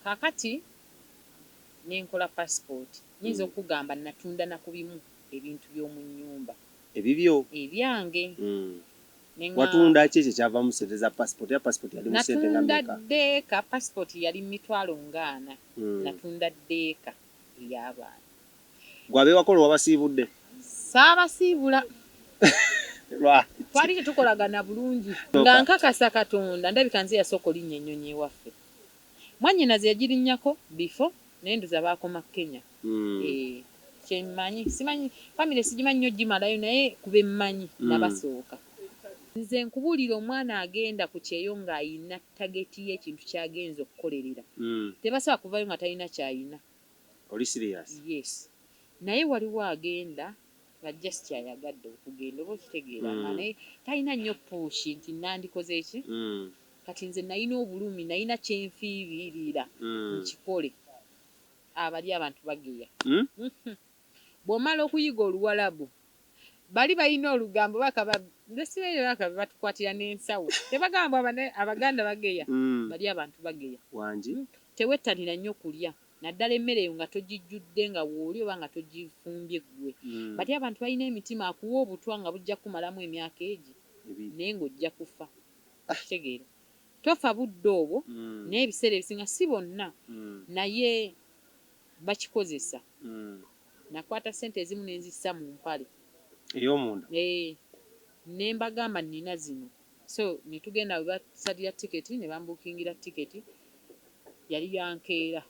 Kakati nenkola passport. Nyinza okugamba natunda na ku bimu ebintu by'omu nnyumba. Ebibyo? Ebyange. Watunda ki ekyo kyavamu sente za passport? Ya passport yali mu sente nga Natunda mmeka? Ddeeka. Passport yali 400,000. Natunda ddeeka ey'abaana. Gwe abeewakola wabasiibudde? Saabasiibula. Lwaki? Twali tetukolagana bulungi. Nga nkakasa Katonda, ndabika nze yasooka olinnya ennyonyi ewaffe. Mwannyinaze yagirinnyako before, naye ndoza baakoma Kenya. Eh, kyemmanyi, simanyi famire, sigimanyi nnyo gimalayo, naye ku bemmanyi nabasooka. Nze nkubuulira, omwana agenda ku kyeyo ng'ayina target y'ekintu ky'agenza okukolerera, tebasobola kuvayo nga talina ky'ayina. Oli serious? Yes, naye waliwo agenda nga just ayagadde okugenda, oba okitegeera, nga naye talina nnyo push nti nandikoze eki. Kati nze nalina obulumi, nalina kyenfiibirira nkikole. Abali abantu bageya. Bw'omala okuyiga Oluwalabu, bali balina olugambo, bakaba nze baka batukwatira n'ensawo, tebagamba Abaganda bageya. Bali abantu bageya. Wangi. Tewettanira nnyo kulya, naddala emmere eyo nga togijjudde nga wooli oba nga togifumbye ggwe. Bati abantu balina emitima, akuwa obutwa nga bujja kumalamu emyaka egi, 2. naye ng'ojja kufa. Okitegeera, tofa budde obwo, naye ebiseera ebisinga, si bonna, naye bakikozesa. Nakwata ssente ezimu nenzissa mu mpale ey'omunda. Eh, ne mbagamba nina zino, so ne tugenda we basalira tiketi, ne bambukingira tiketi, yali yankeera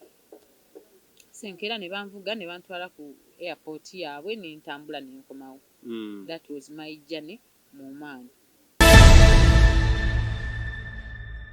senkeera, ne banvuga ne bantwala ku airport yaabwe, ne ntambula ne nkomawo. That was my journey mu Oman.